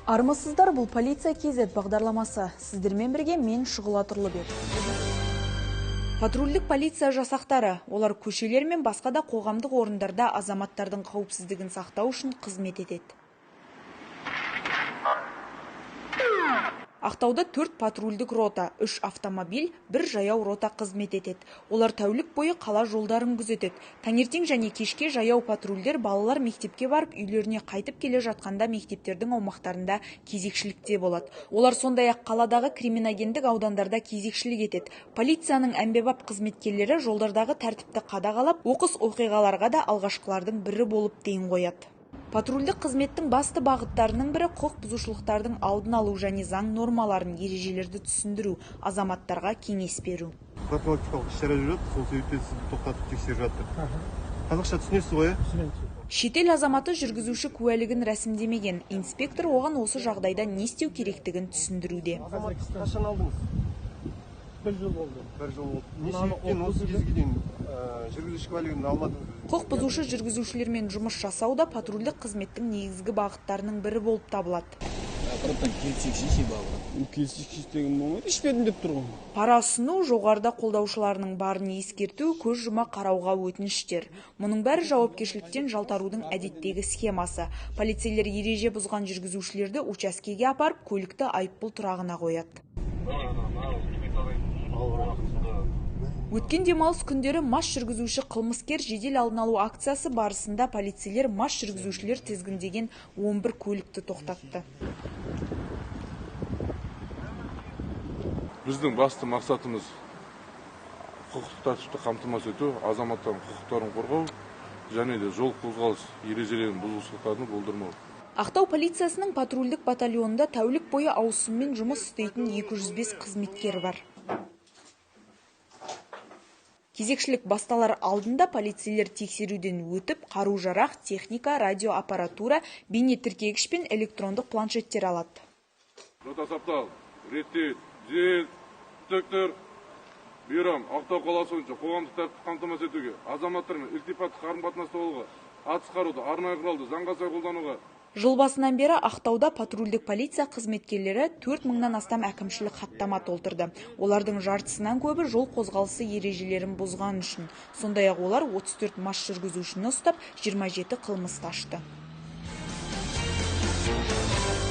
Армысыздар, бұл Полиция KZ бағдарламасы. Сіздермен бірге мен Шұғыла Тұрлыбек. Патрульдік полиция жасақтары. Олар көшелер мен басқа да қоғамдық орындарда азаматтардың қауіпсіздігін сақтау үшін қызмет етеді. Ақтауда 4 патрульдік рота, 3 автомобиль, 1 жаяу рота қызмет етеді. Олар тәулік бойы қала жолдарын күзетеді. Таңертең және кешке жаяу патрульдер балалар мектепке барып, үйлеріне қайтып келе жатқанда мектептердің аумақтарында кезекшілікте болады. Олар сондай-ақ қаладағы криминогендік аудандарда кезекшілік етеді. Полицияның әмбебап қызметкерлері жолдардағы тәртіпті қадағалап, оқыс оқиғаларға да алғашқылардың бірі болып ден қояды. Патрульдік қызметтің басты бағыттарының бірі құқық бұзушылықтардың алдын алу және заң нормаларын, ережелерді түсіндіру, азаматтарға кеңес беру. Профилактикалық іс-шара жүріп, сол себептен сізді тоқтатып тексеріп жатыр. Қазақша түсінесіз ғой, Түсінемін. Шетел азаматы жүргізуші куәлігін рәсімдемеген. Инспектор оған осы жағдайда не істеу керектігін түсіндіруде. Қашан алдыңыз? Bir жыл болды. Бір жыл болды. Не себептен осы кезге дейін жүргізуші куәлігін алмадыңыз? Құқық бұзушы жүргізушілермен жұмыс жасау да патрульдік қызметтің негізгі бағыттарының бірі болып табылады. Братан, келсек бауырым. Келсек деген болмайды, ішпедім деп тұр ғой. Пара ұсыну, жоғарыда қолдаушыларының барын ескерту, көз жұма қарауға өтініштер. Мұның бәрі жауапкершіліктен жалтарудың әдеттегі схемасы. Полицейлер ереже бұзған жүргізушілерді учаскеге апарып, көлікті айыппұл тұрағына қояды. Өткен демалыс күндері мас жүргізуші қылмыскер жедел алдын алу акциясы барысында полицейлер мас жүргізушілер тізгіндеген 11 көлікті тоқтатты. Біздің басты мақсатымыз құқықтық тәртіпті қамтамасыз ету, азаматтардың құқықтарын қорғау және де жол қозғалыс ережелерінің бұзушылықтарын болдырмау. Ақтау полициясының патрульдік батальонында тәулік бойы ауысыммен жұмыс істейтін 205 қызметкер бар. Кезекшілік басталар алдында полицейлер тексеруден өтіп, қару-жарақ, техника, радиоаппаратура, бейнетіркегіш пен электрондық планшеттер алады. Рота саптал, реттейді, жел, түктір, бұйырам, Ақтау қаласы бойынша қоғамдық тәртіпті қамтамасыз етуге, азаматтармен ілтипатты қарым-қатынаста болуға, атыс қаруды, арнайы құралды заңға сай қолдануға. Жыл басынан бері Ақтауда патрульдік полиция қызметкерлері 4000-нан астам әкімшілік хаттама толтырды. Олардың жартысынан көбі жол қозғалысы ережелерін бұзған үшін. Сондай-ақ олар 34 мас жүргізушіні ұстап, 27 қылмысты ашты.